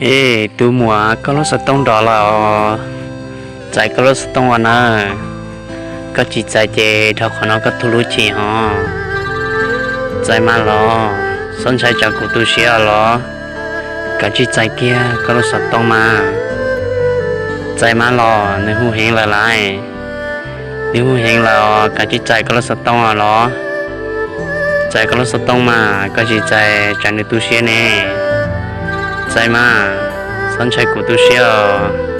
Ej, tus muam, koj lub xov tooj nrov lawm os. Txais koj lub xov tooj os nawb. Koj tsis txais ces dhau qhov no koj tu lub chim hos. Txais mas los, txhob ntshai tsam kuv tu siab os los. Kav tsij txais kiag koj lub xov tooj mas. Txais mas los, nws hu heev lawm lauj. Nws hu heev lawm os, kav tsij txais koj lub xov tooj os los. Txais koj lub xov tooj mas, koj tsis txais tsam nws tu siab ne. Txais mas, txhob ntshai kuv tu siab os.